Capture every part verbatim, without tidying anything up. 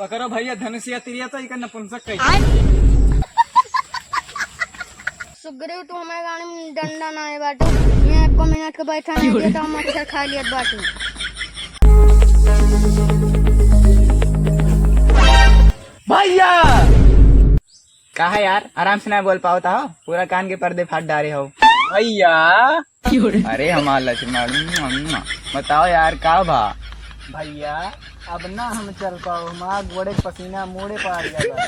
पकड़ो भइया धनुषिया तिरिया तो इकर नपुंसक कही। सुग्रीव, तू हमारे गाड़ी में डंडा ना है बाटू। मैं एको मिनट के बैठा नहीं दिया तो हम मच्छर खा लियत बाटू। भइया! का है यार, आराम से ना बोल पावत हो, पूरा कान के पर्दे फाड़ डारे हो। भइया! अरे हमार लक्ष्मण, बताओ यार, का भा? भइया, अब ना हम चल पाओ, हमार गोड़े के पसीना मूड़े पर आ गया बा।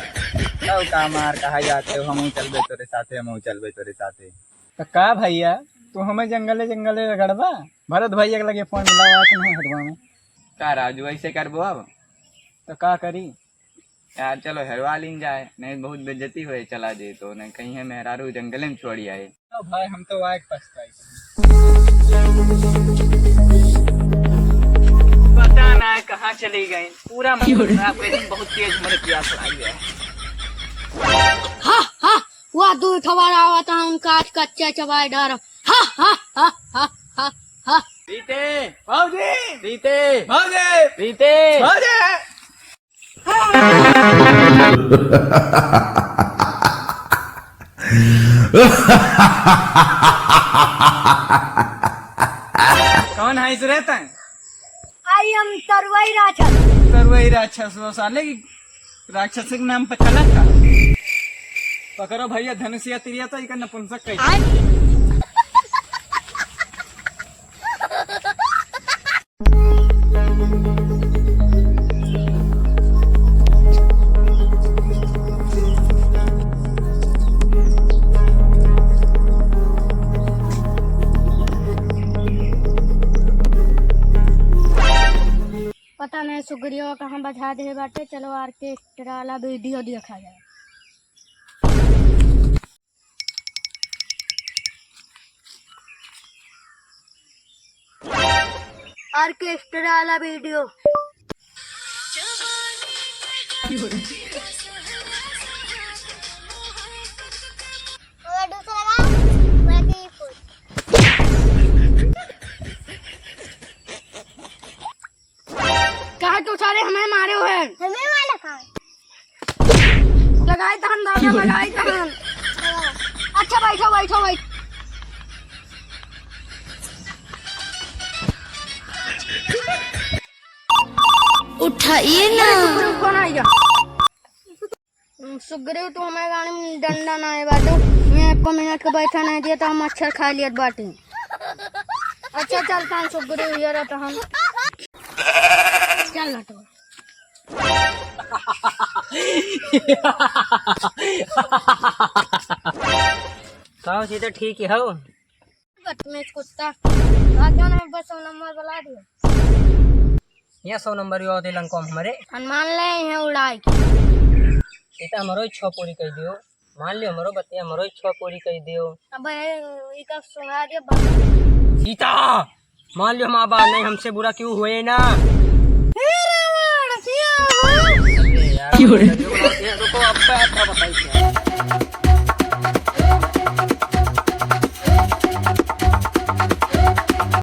तब का मार कहा जाते हो, हमहू चलबे तोरे साथे, हमहू चलबे तोरे साथे। तो का भइया, तू हमें जंगले जंगले रगड़बा? भरत भइया के लगे फोन मिलावा, कौन है हटवा में? का राजू, ऐसे करबो अब? तो का करी? यार चलो हेरवा लीन जाए, नहीं बहुत बेइज्जती होए चला जे तो, नहीं कहीं है मेहरारू जंगले में छोड़ी आए। ओ भाई, हम तो आए पछताई। पता ना कहाँ चली गई, पूरा मूड खराब कर दी, बहुत तेज हमारे प्यास लग गया है। हा, हा, वह दू ठवार आवत हैं, उनका आज कच्चा चबाए डार। हा, हा, हा, हा, हा, हा। रीते। भौजी। रीते। भौजी। रीते। भौजी। कौन है इस रहता है? I am तरुआई राक्षस। तरुआई राक्षस, वो साले की राक्षस के नाम पर चला था। पकड़ो भइया धनुषिया तिरिया तो इकर नपुंसक कही। पता नहीं सुगरिया कहाँ बझा दे बाटे। चलो orchestra वाला video देखा जाए। Orchestra वाला video। और दूसरा गाँव, वैदीपुर। कहाँ के उठारे हमें मारे हुए? हमें मारा कहाँ? लगाई तहन दादा, लगाई तहन। अच्छा, बैठो, बैठो, बैठो। उठाइए ना। सुग्रीव, फोन आइगा। सुग्रीव, तू हमारे गाड़ी में डंडा ना है बाटू। मैं एको मिनट के बैठा नहीं दिया तो हम मच्छर खा लियत बाटी। अच्छा, चलता हम सुग्रीव, ये रहता हम। चल ना तो। कहो सी तो ठीक ही हो। बदतमीज कुत्ता। आ क्यों नहीं बस नंबर बुला दियो। ये सौ नंबर यो होते लंको हमरे। हनुमान ले हैं उड़ाई के। ये तो हमरो ही छो पूरी कर दियो। मान लियो हमरो बतिया, हमरो ही छो पूरी कर दियो। अबे, इका सुना दियो बात। सीता, मान लियो हम आबा नहीं, हमसे बुरा क्यों हुए ना? हे रावण, क्या हो? अरे यार, क्यों रे? रुको, रुको, अब, अब बताइए।